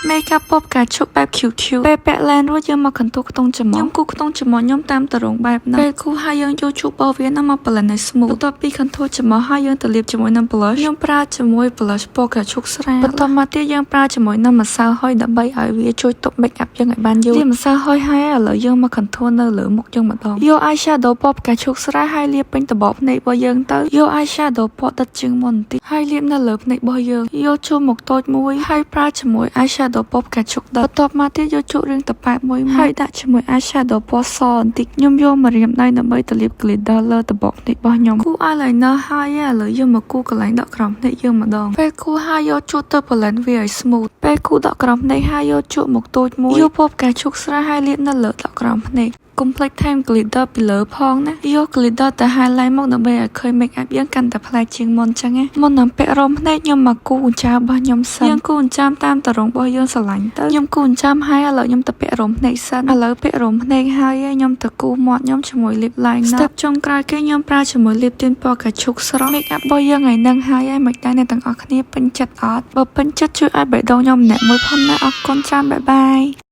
Makeup ពណ៌ផ្កាឈូកបែប cute cute ពេលពាក់ lens រួចយើងមក contour ខ្ទង់ច្រមុះខ្ញុំគូសខ្ទង់ច្រមុះខ្ញុំតាមទម្រង់បែបហ្នឹងពេលគូសហើយយើងយកជក់របស់វាហ្នឹងមក blend ឲ្យ smooth បន្ទាប់ពី contour ច្រមុះហើយយើងទៅលាបជាមួយនឹង blush ខ្ញុំប្រើជាមួយ blush ពណ៌ផ្កាឈូកស្រាលបន្ទាប់មកទៀតយើងប្រើជាមួយនឹងម្សៅហុយដើម្បីឲ្យវាជួយទប់ make up យើងឲ្យបានយូរលាបម្សៅហុយហើយឥឡូវយើងមក contour នៅលើមុខយើងម្ដងយក eye shadow ពណ៌ផ្កាឈូកស្រាលហើយលាបពេញត្របកភ្នែករបស់យើងទៅយក eye shadow ពណ៌ដិតជាងមុនបន្តិចហើយលាបនៅលើភ្នែករបស់យើងយកជក់មុខតូចមួយហើយប្រើជាមួយ eye shadow ពណ៌ផ្កាឈូកដិតបន្ទាប់មកទៀតយកជក់រាងតប៉ែមួយហើយដាក់ជាមួយ eye shadow ពណ៌សបន្តិចខ្ញុំយកម្រាមដៃដើម្បីទៅលាប glitter លើត្របកភ្នែករបស់ខ្ញុំគូស eyeliner ហើយឥឡូវយើងមកគូសកន្លែងដកក្រោមភ្នែកយើងម្ដងពេលគូសហើយយកជក់ទៅ blend វាឲ្យ smooth ពេលគូសដកក្រោមភ្នែកហើយយកជក់មុខតូចមួយយកពណ៌ផ្កាឈូកស្រាលហើយលាបនៅលើដកក្រោមភ្នែកកុំភ្លេចថែម glitter ពីលើផងណាយក glitter ទៅ highlight មកដើម្បីឲ្យឃើញ make up យើងកាន់តែប្លែកជាងមុនចឹងណាមុននឹងពាក់រោមភ្នែកខ្ញុំមកគូសចិញ្ចើមរបស់ខ្ញុំសិនយើងគូសចិញ្ចើមតាមទម្រង់របស់យើងស្រឡាញ់ទៅខ្ញុំគូសចិញ្ចើមហើយឥឡូវខ្ញុំទៅពាក់រោមភ្នែកសិនឥឡូវពាក់រោមភ្នែកហើយខ្ញុំទៅគូសមាត់ខ្ញុំជាមួយ lip liner step ចុងក្រោយគេខ្ញុំប្រើជាមួយ lip tint ពណ៌ផ្កាឈូកស្រស់ make up របស់យើងថ្ងៃហ្នឹងហើយហើយមិនដែរអ្នកទាំងអស់គ្នាពេញចិត្តអត់បើពេញចិត្តជួយឲ្យបេះដូងខ្ញុំម្នាក់មួយផងណាអរគុណច្រើន bye bye.